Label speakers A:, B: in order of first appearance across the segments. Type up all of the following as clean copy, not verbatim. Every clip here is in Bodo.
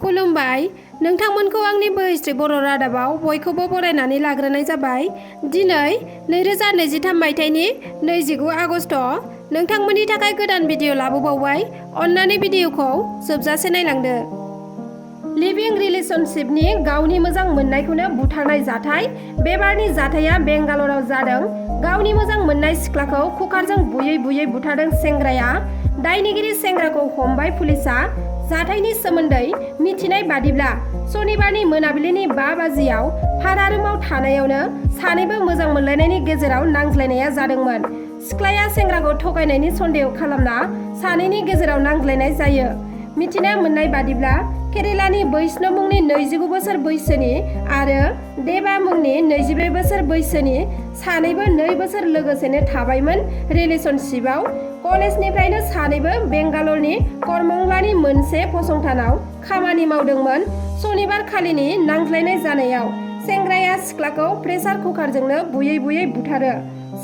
A: खुलुमबाय नोंथांमोनखौ आंनि हिस्ट्रि बर' रादाबाव बयखौबो बरायनानै लाग्रोनाय जाबाय। दिनै 2023 मायथाइनि 29 आगस्ट नोंथांमोननि थाखाय गोदान भिडिअ लाबोबावबाय। अन्नानै भिडिअखौ जोबजासे नायलांदो। लिभिं रिलेशनशिपनि गावनि मोजां मोननायखौनो बुथारनाय जाथाय। बेबारनि जाथाया बेंगालराव जादों। गावनि मोजां मोननाय सिख्लाखौ कुकारजों बुयै बुयै बुथारदों सेंग्राया। दायनिगिरि सेंग्राखौ हमबाय पुलिसआ। जाथायनि सोमोन्दै मिथिनाय बादिब्ला सनिबारनि मोनाबिलिनि 5 बाजियाव भारा रुमाव थानायावनो सानैबो मोजां मोनलायनायनि गेजेराव नांज्लायनाया जादोंमोन। सिख्लाया सेंग्राखौ थगायनायनि सन्देह खालामना सानैनि गेजेराव नांज्लायनाय जायो। मिथिना मोननाय बादिब्ला केरेलानि बैष्णव मुंनि 29 बोसोर बैसोनि आरो देबा मुंनि 24 बोसोर बैसोनि सानैबो 2 बोसोर लोगोसेनो थाबायमोन रिलेशनशिपआव। कलेजनिफ्रायनो सानैबो बेंगालरनि करमंगलानि मोनसे फसंथानाव खामानि मावदोंमोन। सनिबार खालिनि नांज्लायनाय जानायाव सेंग्राया सिख्लाखौ प्रेसार कुकारजोंनो बुयै बुयै बुथारो।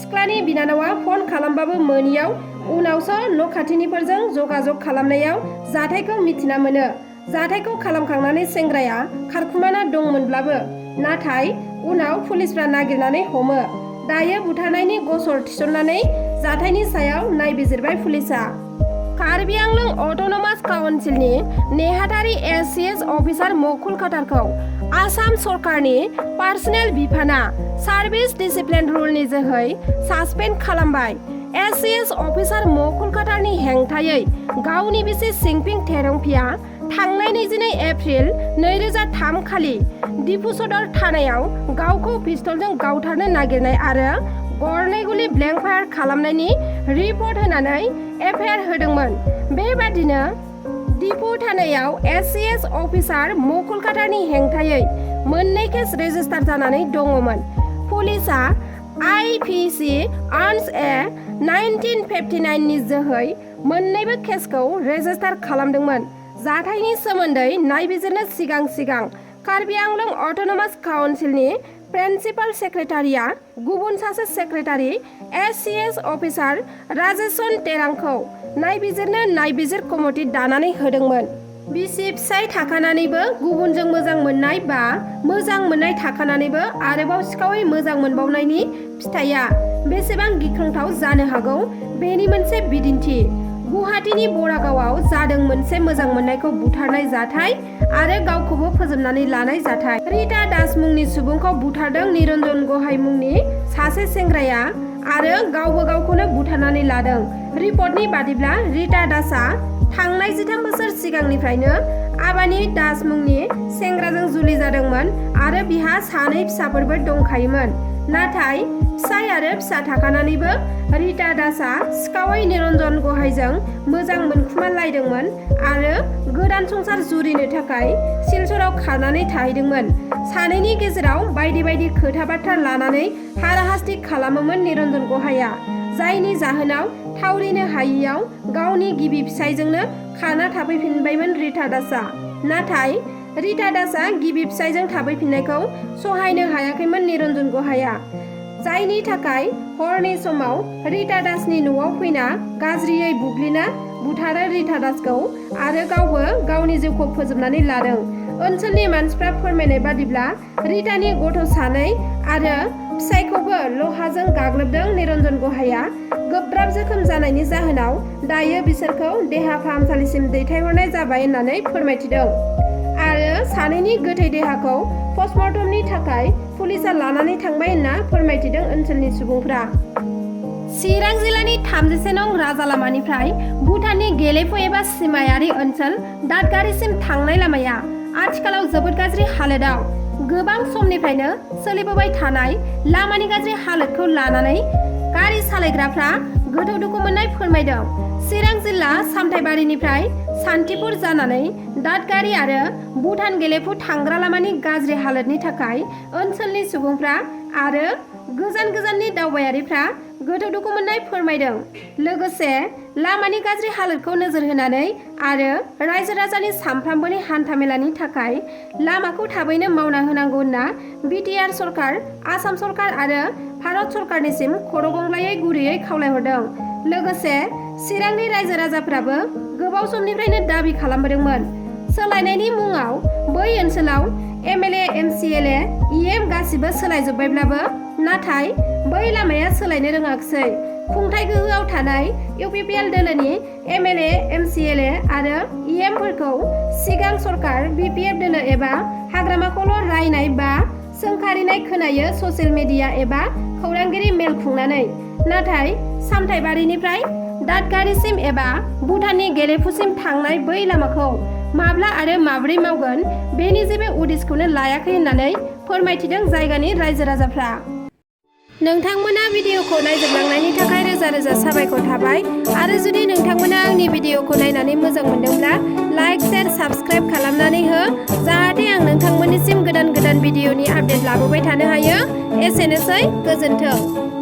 A: सिख्लानि बिनानावा फन खालामबाबो मोनियाव उनावसो न' खाथिनिफोरजों जगाजग खालामनायाव जाथायखौ मिथिना मोनो। जाथायखौ खालामखांनानै सेंग्राया खारखुमाना दंमोनब्लाबो नाथाय उनाव पुलिसफ्रा नागिरनानै हमो। दायो बुथारनायनि गसर थिसननानै जाथायनि सायाव नायबिजिरबाय पुलिसआ। कार्बि आंलं अट'नमास काउन्सिलनि नेहाथारि ScS अफिसार खwo आसाम सरकारनि पार्सनेल बिफाना सार्भिस डिसिप्लिन रुलनि जोहै सासपेन्ड खालामबाय। ScS अफिसार खwoनि हेंथायै गावनि बिसि सिंपिं थेरंफिया थांनाय 22 एप्रिल 2003 खालि दिफु सदर थानायाव गावखौ पिस्तलजों गावथारनो नागिरनाय आरो गरनै गुलि ब्लेंक फायार खालामनायनि रिपर्ट होनानै FIR होदोंमोन। बेबादिनो दिफु थानायाव ScS अफिसार खwoनि हेंथायै मोननै केस रेजिस्टार जानानै दङमोन। पुलिसआ IPC आर्न्स ए 1959 नि जोहै मोन्नैबो केसखौ रेजिस्टार खालामदोंमोन। जाथायनि सोमोन्दै नायबिजिरनो सिगां कार्बि आंलं अट'नमास काउन्सिलनि प्रिन्सिपाल सेक्रेटारिया गुबुन सासे सेक्रेटारि ScS अफिसार राजेशन टेरांखौ नायबिजिरनो नायबिजिर कमिटि दानानै होदोंमोन। बिसि फिसाय थाखानानैबो गुबुनजों मोजां मोननाय बा मोजां मोननाय थाखानानैबो आरोबाव सिखावै मोजां मोनबावनायनि फिथाइया बेसेबां गिख्रंथाव जानो हागौ बेनि मोनसे बिदिन्थि। गुवाहाटीनि बरागावआव जादों मोनसे मोजां मोननायखौ बुथारनाय जाथाय आरो गावखौबो फोजोबनानै लानाय जाथाय। रिता दास मुंनि सुबुंखौ बुथारदों निरन्जन गहाय मुंनि सासे सेंग्राया आरो गावबो गावखौनो बुथारनानै लादों। रिपर्टनि बादिब्ला रिता दासआ थांनाय 13 बोसोर सिगांनिफ्रायनो आबानि दास मुंनि सेंग्राजों जुलि जादोंमोन आरो बिहा 2 फिसाफोरबो दंखायोमोन। नाथाय फिसाय आरो फिसा थाखानानैबो रिता दासआ सिखावै निरन्जन गहायजों मोजां मोनखुमालायदोंमोन आरो गोदान संसार जुरिनो थाखाय सिलचराव खारनानै थाहैदोंमोन। सानैनि गेजेराव बायदि बायदि खोथा बाथ्रा लानानै हाराहास्ति खालामोमोन निरन्जन गहाया, जायनि जाहोनाव थावरिनो हायियाव गावनि गिबि फिसायजोंनो खारना थाफैफिनबायमोन रिता दासआ। नाथाय रिता दासआ गिबि फिसायजों थाफैफिननायखौ सहायनो हायाखैमोन निरन्जन गहाया, जायनि थाखाय हरनि समाव रिता दासनि न'आव फैना गाज्रियै बुग्लिना बुथारो रिता दासखौ आरो गावबो गावनि जिउखौ फोजोबनानै लादों। ओनसोलनि मानसिफ्रा फोरमायनाय बादिब्ला रितानि गथ' 2 आरो फिसायखौबो लहाजों गाग्लोबदों निरन्जन गहाया। गोब्राब जोखोम जानायनि जाहोनाव दायो बिसोरखौ देहा फाहामसालिसिम दैथायहरनाय जाबाय होननानै फोरमायथिदों आरो सानैनि गोथै देहाखौ पस्टमर्टमनि थाखाय पुलिसआ लानानै थांबाय होनना फोरमायथिदों ओनसोलनि सुबुंफ्रा। चिरां जिल्लानि 37 नं राजा लामानिफ्राय भुटाननि गेलेफु एबा सिमायारि ओनसोल दादगारिसिम थांनाय लामाया आथिखालाव जोबोद गाज्रि हालोदाव। गोबां समनिफ्रायनो सोलिबोबाय थानाय लामानि गाज्रि हालोदखौ लानानै गारि सालायग्राफ्रा गोथौ दुखु मोननाय फोरमायदों। चिरां जिल्ला सामथाइबारिनिफ्राय सान्थिपुर जानानै दादगारि आरो भुटान गेलेफु थांग्रा लामानि गाज्रि हालोदनि थाखाय ओनसोलनि सुबुंफ्रा आरो गोजाननि दावबायारिफ्रा गोथौ दुखु मोननाय फोरमायदों। लोगोसे लामानि गाज्रि हालोदखौ नोजोर होनानै आरो रायजो राजानि सानफ्रामबोनि हान्थामेलानि थाखाय लामाखौ थाबैनो मावना होनांगौ होनना BTR सरकार, आसाम सरकार आरो भारत सरकारनिसिम खर'गंग्लायै गुरैयै खावलायहरदों। लोगोसे चिरांनि रायजो राजाफ्राबो गोबाव समनिफ्रायनो दाबि खालामबोदोंमोन सोलायनायनि मुङाव बै ओनसोलाव MLA, MCLA, EM गासिबो सोलायजोब्बायब्लाबो नाथाय बै लामाया सोलायनो रोङाखिसै। खुंथाय गोहोआव थानाय UPPL दोलोनि MLA, MCLA आरो EM फोरखौ सिगां सरकार BPF दोलो एबा हाग्रामाखौल' रायनाय बा सोंखारिनाय खोनायो ससियेल मिडिया एबा खौरांगिरि मेल खुंनानै। नाथाय सामथाइबारिनिफ्राय दादगारिसिम एबा भुटाननि गेलेफुसिम थांनाय बै लामाखौ माब्ला आरो माब्रै मावगोन बेनि जेबो उदिसखौनो लायाखै होननानै फोरमायथिदों जायगानि रायजो राजाफ्रा। नोंथांमोना भिडिअखौ नायजोबलांनायनि थाखाय रोजा रोजा साबायखर थाबाय आरो जुदि नोंथांमोना आंनि भिडिअखौ नायनानै मोजां मोनदोंब्ला लाइक, शेयार, साबस्क्राइब खालामनानै हो जाहाथे आं नोंथांमोननिसिम गोदान गोदान भिडिअनि आपडेट लाबोबाय थानो हायो। एसेनोसै, गोजोन्थों।